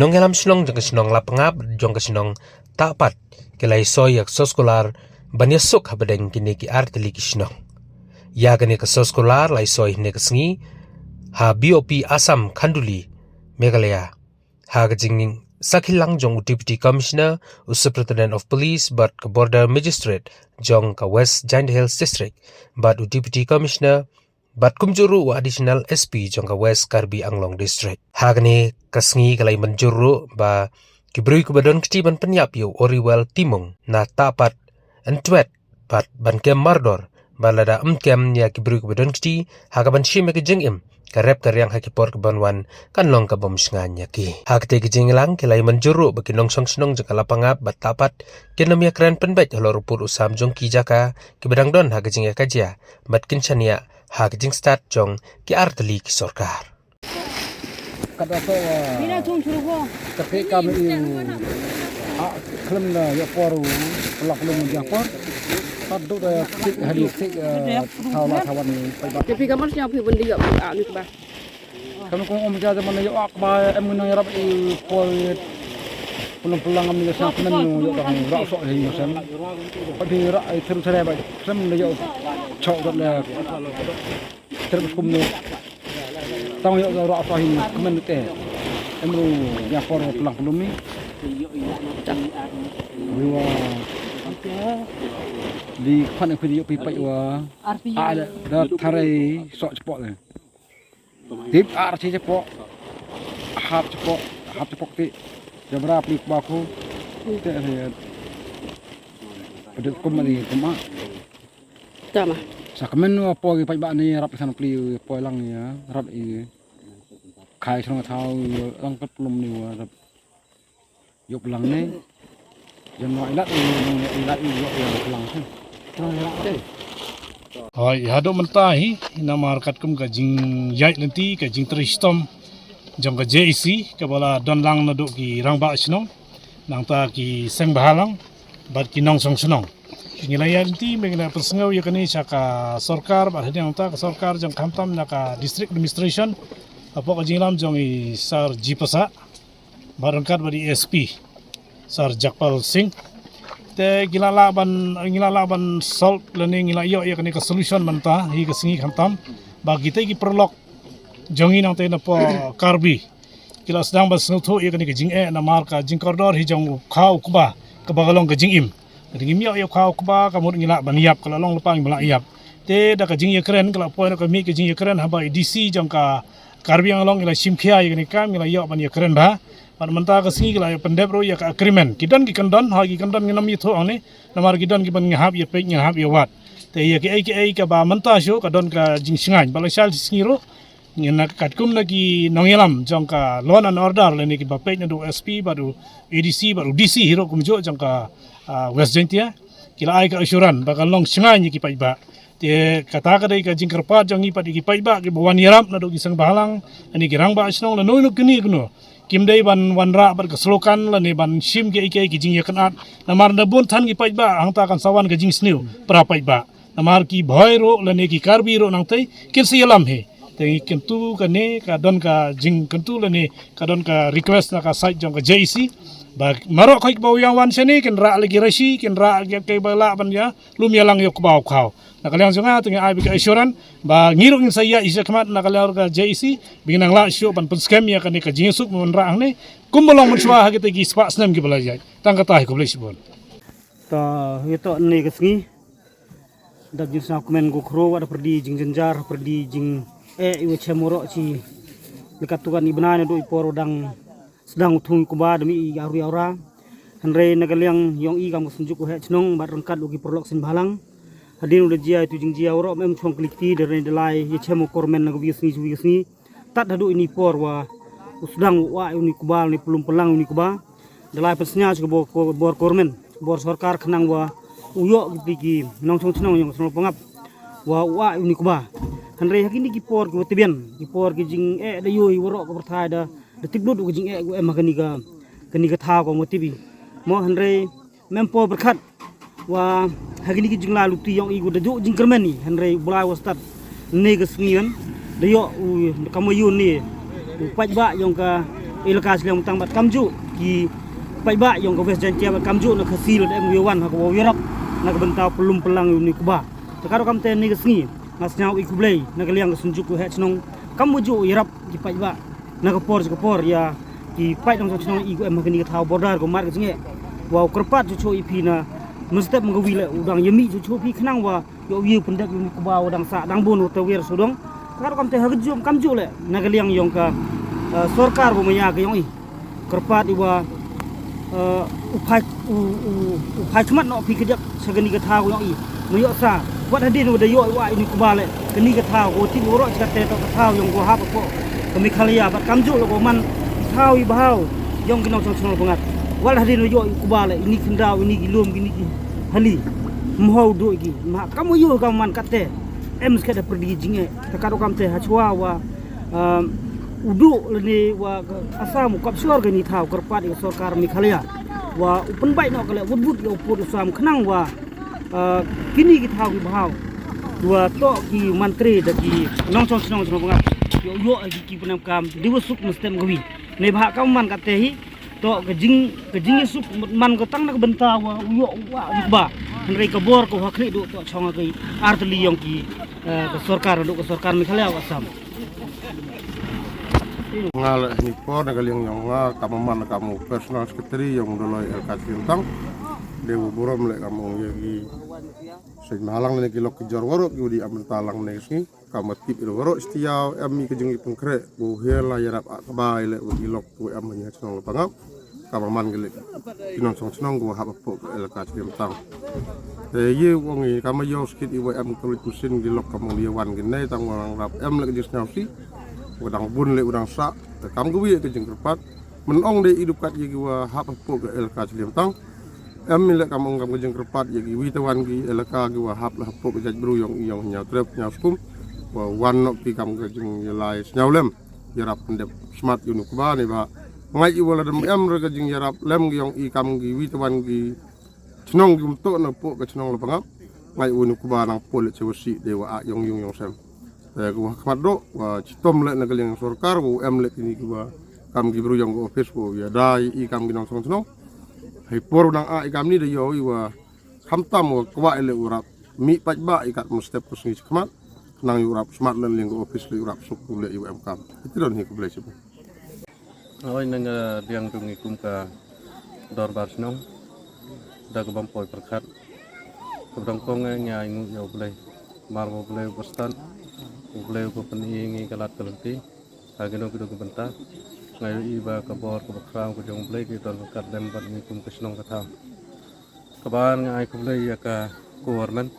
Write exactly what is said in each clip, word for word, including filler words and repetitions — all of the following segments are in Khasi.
Nongïalam shnong jong ka shnong Lapangap jong ka shnong Tahpat ki la ïasoi ïa ka soskular ban ïasuk hapdeng kine ki artylli ki shnong. Ïa kane ka soskular la ïasoi hynne ka sngi ha B O P Assam, Khanduli, Meghalaya, ha ka jingsakhi lang jong u Deputy Commissioner, u Superintendent of Police bad ka Border Magistrate jong ka West Jaintia Hills District bad u Deputy Commissioner bad kumjuh ruh u Additional S P jong ka West Karbi Anglong District. Ha kane ka sngi ka la ïa mynjur ruh ba ki briew kiba don kti ban pynïap ïa u Oriwell Timung na Tahpat yn tuet bad ban kem mardor, bad lada ym kem ïa ki briew kiba don kti ha kaban shim ïa ka jingim, ka rep ka riang ha ki por kaban wan kan long ka bym shngaiñ ïa ki. Ha kata ka jingïalang ki la ïa mynjur ruh ba ki nongshong shnong jong ka Lapangap bad Tahpat kin ym ïakren pynbeit halor u pud u sam jong ki jaka kiba dang don ha ka jingïakajia bad kin shaniah ha ka jingstad jong ki artylli ki sorkar. Kat da to, ah, ka phi kam i, ah, khlem da ïa por u, lak lum ïa por. Kat du da tik hari tik, ah, thaw la thawan ni paidbah. Te phi kam mar sñiaw phi bun da ïa, ah, ni ba. Kam ko um ja da man ïa ak ba em ngi nang ïarap i por. Pulung pulang am ni sa kmen ïa dang rah soh hi sen. Phi rah i thru thre ba khlem da ïa chok da. Ter kum no. Tang ïoh da rah soh hi kmen te. Em ru ïa por plang pulum ni. Wi wa. Di khan aku ïoh pi pai wa. A da thare soh cepoh le. Tip ar chi cepoh. Hap cepoh, hap cepoh ti. Jabra pli ba ko. Te. Pada kum ni kum a. Tama. Sa kmen wa poi paidbah ni rap san pli poi lang ïa rap i. Khai srong thaw lang kat plum ni wa rap. Yop lang ni. Jan wa ilat ni ilat i yop lang san. Hoi, haduh mynta hi, namar katkum ka jingïaid lynti, ka jingtrei shitom jong ka J A C, kaba la don lang naduh ki rangbah shnong, nangta ki seng bhalang bad ki nongshong shnong. Ngi la ïaid lynti, ngi la pynsngew ïa kane sha ka sorkar, bad hadien nangta ka sorkar jong khamtam na ka district administration, hapoh ka jinglam jong i Sir G Pasa, bad ryngkat bad i S P, Sir Jagpal Singh. Te ngi la lah ban, ngi la lah ban solve lane ngi la ïoh ïa kane ka solution mynta hi ka sngi khamtam. Ba kita ki paralok jong ngi nangta na poh Karbi ki la sdang ban sngewthuh ïa kane ka jingeh namar ka jingkordor hi jong u khaw u kba kaba ka long ka jingim. Ka dei ngim ïoh ïa u khaw u kba ka mut ngi lah ban ïap, ka la long lypa ngim lah ïap. Te da ka jingïakren ka la poi na ka mih ka jingïakren haba i D C jong ka Karbi Anglong i la shim khia ïa kane ka kam, i la ïoh ban ïakren bha. Bad mynta ka sngi ki la ïa pyndep ruh ïa ka agreement. Ki don ki kyndon, ha ki kyndon ngin ym ïathuh hangne. Namar ki don ki ban ngin hap ïa peit ngin hap ïa wad. Te ïa kiei kiei kaba mynta shuh ka don ka jingshngaiñ. Bad la shai shi sngi ruh ngin na katkum na ki nongïalam jong ka law and order lane kiba peit naduh u S P bad u A D C bad u D C hi ruh kumjuh jong ka, ah, West Jaintia. Ki la ai ka assurance ba kan long shngaiñ ïa ki paidbah. Te kata ka dei ka jingkyrpad jong ngi pat ïa ki paidbah kiba wan ïarap naduh ki seng bhalang, lane ki rangbah shnong lano lano kine kino. Kim dei ban wanrah bad ka slogan lane ban shim kiei kiei ki jingïakynad. Namar na bun than ki paidbah hangta kan sa wan ka jingsniew para paidbah. Namar ki Bhoi ruh lane ki Karbi ruh nangtei kin sa ïalam hi. Te ngi kyntu kane ka don ka jingkyntu lane ka don ka request na ka side jong ka J A C. Ba marok khoi kiba u ïa wan shane kin rah la ki rashi, kin rah la kiba lah ban ïa lum ïalang ïa u kba u khaw. Na ka liang jong nga te ngi ai ba ka assurance ba ngi ruh ngin sa ïaid sha khmat na ka liang ka J A C ba ngin nang lah shuh ban pynskhem ïa kane ka jingsuk ban wanrah hangne kumba long mynshuwa ha kita ki spah snem kiba la ïaid. Tang kata hi, khublei shibun. Ta ïa to ne ka sngi da jingsngew kmen ko khro wa da pyrdi jingjynjar, pyrdi jing, eh, iwa chem warok chi. Leka tu kan i bnai naduh i por dang sdang u thung u kba da mih i aru i aura. Hynrei na ka liang yong i kam ka Synjuk u Heh Chnong bad ryngkat u ki paralok seng bhalang. Hadien u da jia itu jingjia warok mem chong klikti da rei da lai ïa chem u kormen na ka wi ka sngi shu wi ka sngi. Tat haduh ini por wa u sdang u wah uni u kba ni pylum pylang uni u kba. Da lai pynsñiaw sha ka bor, bor kormen, bor sorkar khnang wa u ïoh kiti ki nongshong shnong yong ka shnong Lapangap wa u wah uni u kba. Hynrei ha kini ki por kiwa tbian, ki por ki jingeh da ïoh i warok ka pyrthai da da tip lut u ka jingeh u em ha kani ka, kani ka thaw ka ngwa tip i. Mo hynrei mem por pyrkhat wa ha kini ki jingla luti yong i wa da juk jingkyrmen i, hynrei u Blai wa stad ne ka sngi kan da ïoh u kam wa ïoh ne u paidbah yong ka Elaka Sliang Tang bad kamjuh ki paidbah yong ka West Jaintia bad kamjuh na Khasi la da em wei wan ha ka wow yarap na ka bynta pynlum pynlang ïa uni u kba. Te ka rukom te ni ka sngi nga sñiaw i khublei na ka liang ka Synjuk ka Waheh Chnong kam u juh yarap ki paidbah na ka por ka por ïa ki paid nongchong chnong i ku em ha kani ka thaw border ko mar ka jingeh. Wow kyrpad chuchu i phi na mynstep mynkawi le u dang ïa mih chuchu phi khnang wa yoh ïa u pyndep ïa u kba u dang sah dang bun u tawir sudong. Ka rukom te ha ka jong kam juh le na ka liang yong ka sorkar ba maya ka yong i kyrpad i wa u phai u u u phai khmat noh phi ka jak sa kani ka thaw yong i. Ma yoh sa wat hadien wa da yoh i wa ini u kba le kani ka thaw ko tin u roh sa ka te to ka thaw yong ko hap ko ka Meghalaya bad kam juh le ko man thaw i bahaw yong ki nongchong chnong Pangat. Wat hadien wa yoh i u kba le ini khyndaw ini ki lum kini ki hali mhaw du ki ma kam u yoh ka man ka te em ska da perdi jingeh. Te ka rukom te ha chwa wa u du lane wa Assam u kap sor kani thaw kyrpad i sorkar Meghalaya wa u pynbait noh ka le wut wut ïa u pud u sam khnang wa kini ki thaw ki bahaw wa to ki mantri da ki nongchong chnong chnong Pangat yoh yoh ki ki pynam kam di wa suk mynstep kawi ne bha kam man ka te hi. To ka jing ka jing ïa suk man ko tang na ka bynta wa u yoh u wa u kba. Hynrei ka bor ko ha khri du to chong ka artli yong ki ka sorkar du ka sorkar Meghalaya wa Assam. Nga la ni por na ka liang yong nga kam man kam personal secretary yong Doloi Elaka Sliang Tang. De u burom le kam ong ye ki sej mahalang ne ki lok ki jor warok ki udi am talang ne sngi. Kam tip ilo warok stia em mi ka jing i pengkre bu hela yarap ak bai le u ilok u am ni chnong le Pangat. Kam man gele ki nongchong chnong ko hap pok Elaka Sliang Tang. Te ye wong i kam yo skit i wa em tulit mesin gilok kam ong dia wan gine tang wa rap em le ka jing sñiaw si. Wa dang bun le u dang sa te kam gwi ka jing kyrpad. Men ong de idup kat ye ki wa hap pok Elaka Sliang Tang. Em mi le kam ong kam ka jing kyrpad ye ki wi te wan ki elaka ki wa hap la pok ka jait bru yong i yong ñiaw trep ñiaw skum. Wa wan nok ki kam ka jing yalai sñiaw lem. Yarap ndep smat yu nuk ba ni ba ngai i wala dem em re ka jing yarap lem ki yong i kam ki wi te wan ki chnong ki um to na pok ka chnong le Pangat. Ngai u nuk ba nang pol le chewa si de wa a yong yung yong sem. Te ku wa khmat do wa chitom le na ka liang sorkar wa em le kini ki wa kam ki bru yong ka office wa ya dai i kam ki nongchong chnong. Hai por nang a i kam ni de yo i wa kham tam wa kwah i le u rap mi pait ba i kat mynstep ka sngi chi khmat. Nang i u rap smat le liang ka office le u rap suk le i wa em kam. Iti don hi khublei chibu. Oi nang liang dung i kum ka dorbar chnong da ka bam poi pyrkhat. Ka bdang kong ngai ngai ngu ya u blei mar wa u blei u bastan u blei u pyni ngi ka lad ka lynti. Ha kino kino ka bynta nga ïohi ba ka bor ka bakhraw ka jong u blei ki don kat lem bad ngi kum ka chnong ka thaw. Kaba nga ai khublei ïa ka government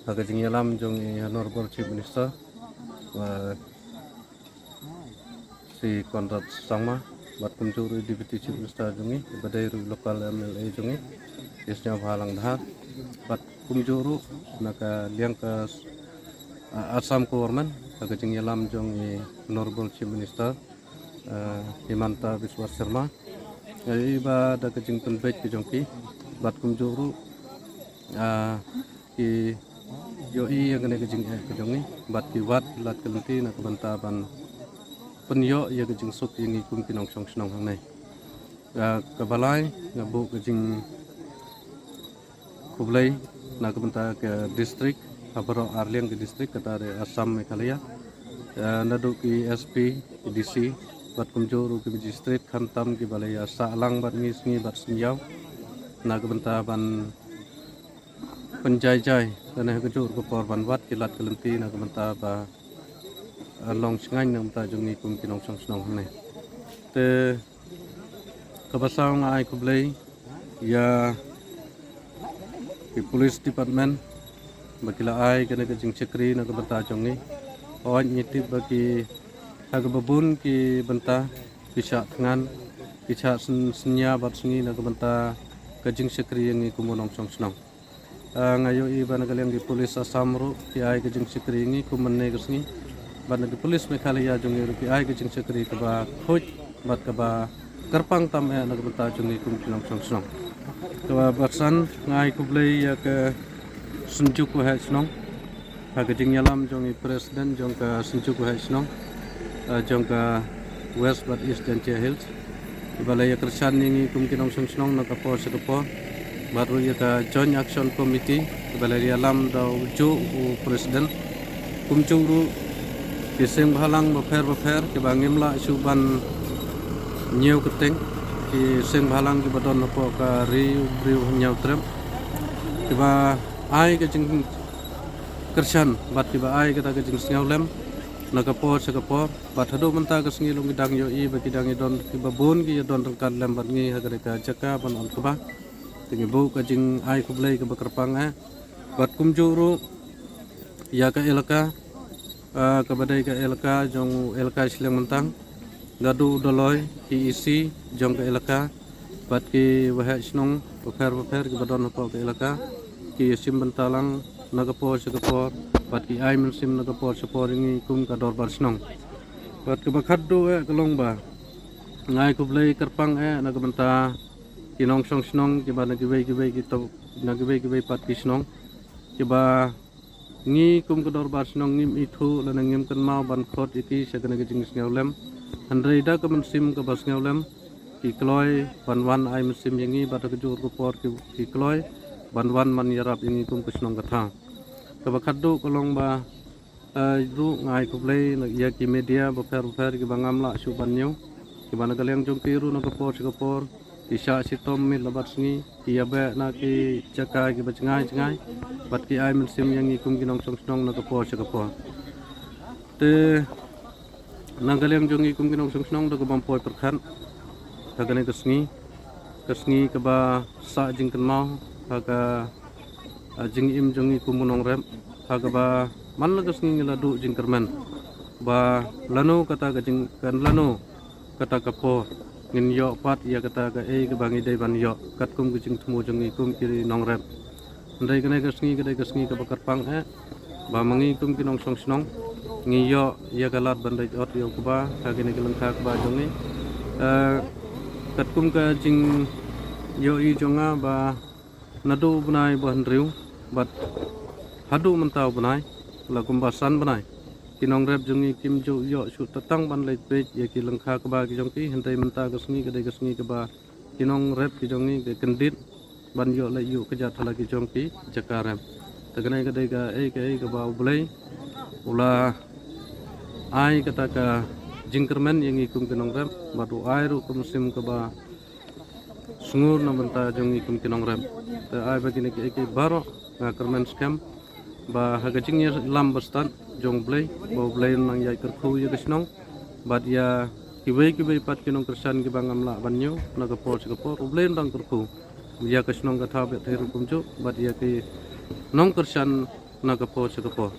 ha ka jingïalam jong i Honorable Chief Minister wa Shri Conrad Sangma bad kumjuh ruh i Deputy Chief Minister jong i ba dei ruh i local M L A jong i. Ïa sñiaw bha lang dha bad kumjuh ruh na ka liang ka Assam government ha ka jingïalam jong i Honorable Chief Minister Himanta Biswa Sarma. Ïa i ba da ka jingpynbeit ka jong ki bad kumjuh ruh ki ïohi ïa kane ka jingeh ka jong ngi bad ki wad ki lad ka lynti na ka bynta ban pynïoh ïa ka jingsuk ïa ngi kum ki nongchong chnong hangne. Ka balai nga buh ka jing khublei na ka bynta ka district ha baroh arliang ka district kata de Assam Meghalaya. Naduh ki S P ki D C bad kumjuh ruh ki magistrate khamtam ki balei ïa sah lang bad ngi sngi bad sngi ïaw na ka bynta ban pynjai jai lane ha kajuh ka por ban wad ki lad ka lynti na ka bynta ba long shngain na ka bynta jong ngi kum ki nongchong chnong hangne. Te kaba saw nga ai khublei ïa ki police department ba ki la ai kane ka jingshakri na ka bynta jong ngi. Hooid ngi tip ba ki ha kaba bun ki bynta ki shah thngan ki shah syn- synñia bad sngi na ka bynta ka jingshakri ïa ngi kum u nongchong chnong. Nga ïohi ba na ka liang ki police Assam ruh ki ai ka jingshakri ïa ngi kum mynne ka sngi bad na ki police Meghalaya jong ngi ruh ki ai ka jingshakri kaba khuid bad kaba kyrpang tam eh na ka bynta jong ngi kum ki nongchong chnong. Kaba basan nga ai khublei ïa ka Synjuk Waheh Chnong ha ka jingïalam jong i president jong ka Synjuk Waheh Chnong jong ka West bad East Jaintia Hills, kiba la ïa kyrshan ïa ngi kum ki nongshong shnong na ka por sha ka por. Bad ruh ïa ka Joint Action Committee, kiba la ïalam da u juh u President. Kumjuh ruh ki seng bhalang bapher bapher, kiba ngim lah shuh ban ñiew kyrteng, ki seng bhalang kiba don hapoh ka ri u briew Hynñiewtrep, kiba ai ka jingkyrshan bad kiba ai kata ka jingsngewlem na ka por sha ka por. Bad haduh mynta ka sngi long ki dang ïohi ba ki dang ïadon, kiba bun ki ïadon ryngkat lem bad ngi ha kane ka jaka ban ong kaba. Te ngi buh ka jingai khublei kaba kyrpang eh. Bad kumjuh ruh ïa ka elaka, ah, kaba dei ka elaka jong u elaka Shiliang Myntang, naduh u Doloi, ki E C jong ka elaka, bad ki waheh shnong bapher bapher kiba don hapoh ka elaka, ki ïashim bynta lang na ka por sha ka por, bad ki ai mynsiem na ka por sha ka por ïa ngi kum ka dorbar shnong. Bad kaba khatduh eh ka long ba nga ai khublei kyrpang eh na ka bynta ki nongshong shnong kiba na kiwei kiwei ki to, na kiwei kiwei pat ki shnong, kiba ngi kum ka dorbar shnong ngim ithuh lane ngim kynmaw ban khot ïa ki sha kane ka jingsngewlem. Hynrei da ka mynsiem kaba sngewlem, ki kloi ban wan ai mynsiem ïa ngi, bad ha kajuh ka por ki, ki kloi ban wan ban ïarap ïa ngi kum ka shnong ka thaw. Kaba khatduh ka long ba, eh, ruh nga ai khublei na ïa ki media bapher bapher kiba ngam lah shuh ban ñiew, kiba na ka liang jong ki ruh na ka por sha ka por ki shah shitom miet la bad sngi, ki ïabeh na ki jaka kiba jngai jngai, bad ki ai mynsiem ïa ngi kum ki nongshong shnong na ka por sha ka por. Te na ka liang jong ngi kum ki nongshong shnong da kaba ym poi pyrkhat ha kane ka sngi, ka sngi kaba sah jingkynmaw ha ka, ah, jingim jong ngi kum u nongrep, ha kaba man la ka sngi ngi la duh jingkyrmen ba lano kata ka jing, ka lano kata ka por ngin ïoh pat ïa kata kaei kaba ngi dei ban ïoh katkum ka jingthmu jong ngi kum ki nongrep. Hynrei kane ka sngi ka dei ka sngi kaba kyrpang eh, ba ma ngi kum ki nongshong shnong ngi ïoh ïa ka lad ban leit ot ïa u kba ha kane ka lyngkha kba jong ngi. Eh, katkum ka jingïohi jong nga ba naduh u bnai ba hynriew bad haduh mynta u bnai, la kumba san bnai, ki nongrep jong ngi kim ju ïoh shuh tang ban leit peit ïa ki lyngkha kba ki jong ki. Hynrei mynta ka sngi ka dei ka sngi kaba ki nongrep ki jong ngi ki kyndit ban ïoh leit ïuh kjat ha la ki jong ki jaka rep. Te kane ka dei kaei kaei kaba U Blei u la ai kata ka jingkyrmen ïa ngi kum ki nongrep, bad u ai ruh ka mynsiem kaba sngur na bynta jong ngi kum ki nongrep. Te ai ba kine kiei kiei baroh nga kyrmen skhem ba ha ka jingïalam ba stad jong U Blei, ba U Blei un nang ïai kyrkhu ïa ka shnong, bad ïa kiwei kiwei pat ki nongkyrshan kiba ngam lah ban ñiew na ka por sha ka por, U Blei un nang kyrkhu ïa ka shnong ka thaw bad thei ruh kumjuh, bad ïa ki nongkyrshan na ka por sha ka por.